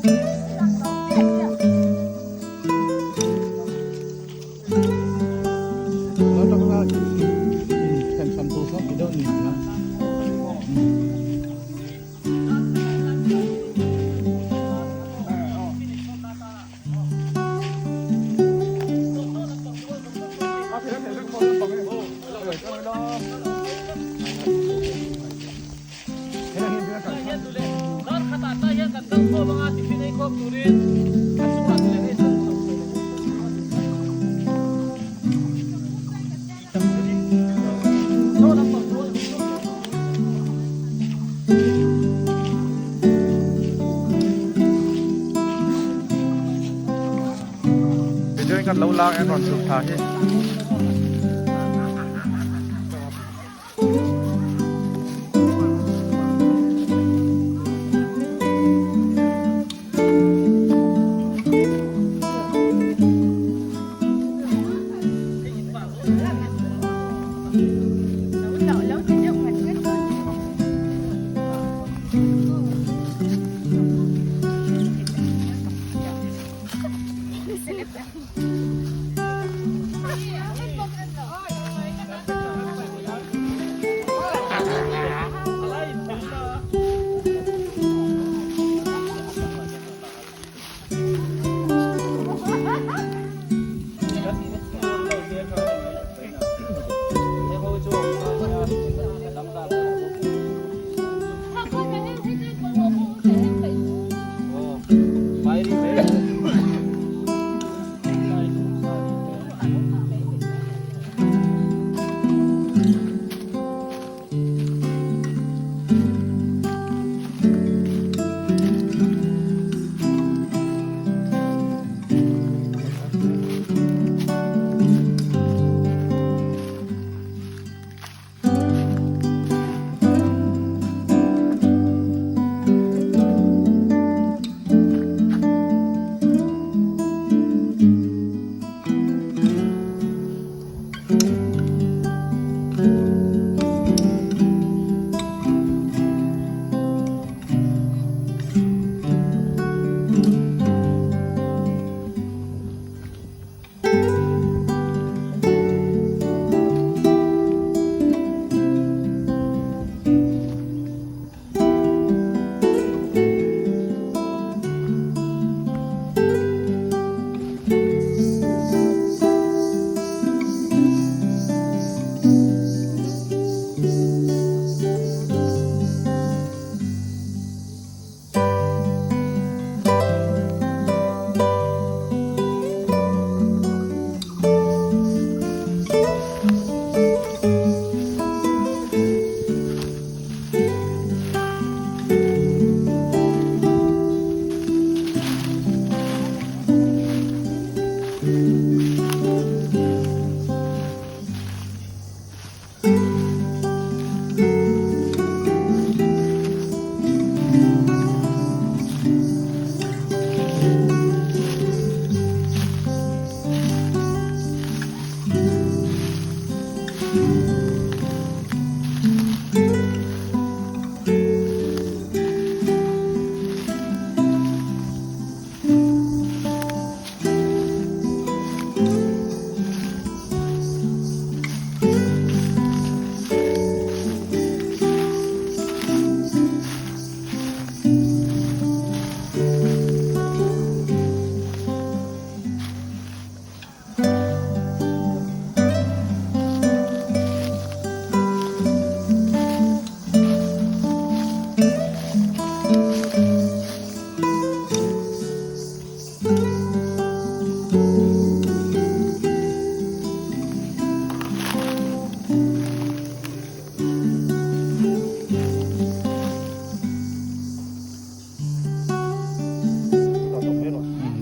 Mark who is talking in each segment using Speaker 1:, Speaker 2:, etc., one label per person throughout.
Speaker 1: Tichuan kan lo lak en rawn chhuk thla hi.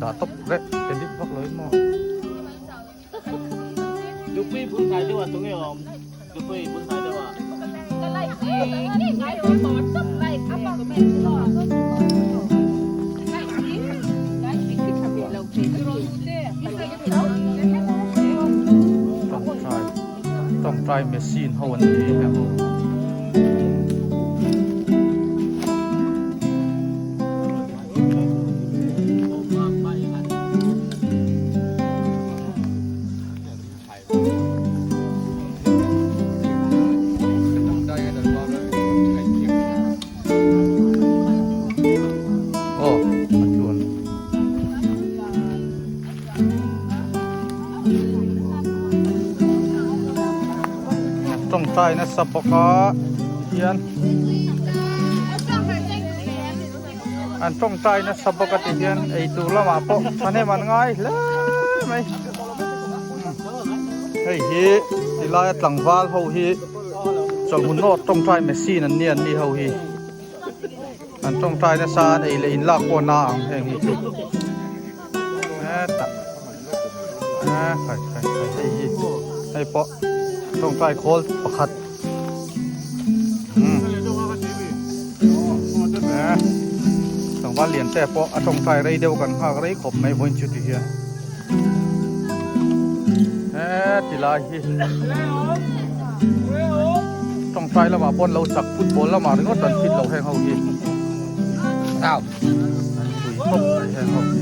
Speaker 1: Dah tawp rep edit vak lo in maw.
Speaker 2: Dupui bul hnai deuh ah tunge awm Dupui bul hnai deuh ah.
Speaker 1: Tawngtai tawngtai machine ho an ni a. tawngtai nasa bawk a tihian an tawngtai nasa bawk a tihian eitur lamah pawh thahnem an ngai hle mai hei hi tilaia tlangval ho hi chawlhmun nawt tawngtai machine an nia an ni ho hi. An tawngtai nasa an ei leh in lak pawh na ang heng hi chu hetah khai khai khai hei hi hei pawh tawngtai khawl pakhat tlangval lian te pawh a tawngtai rei deuh kan nghak rei khawp mai vawiin chu ti hian heti lai hi tawngtai lamah pawn lo chak football lamah ringawt an fit lo heng ho hi an pui khawp mai heng ho hi.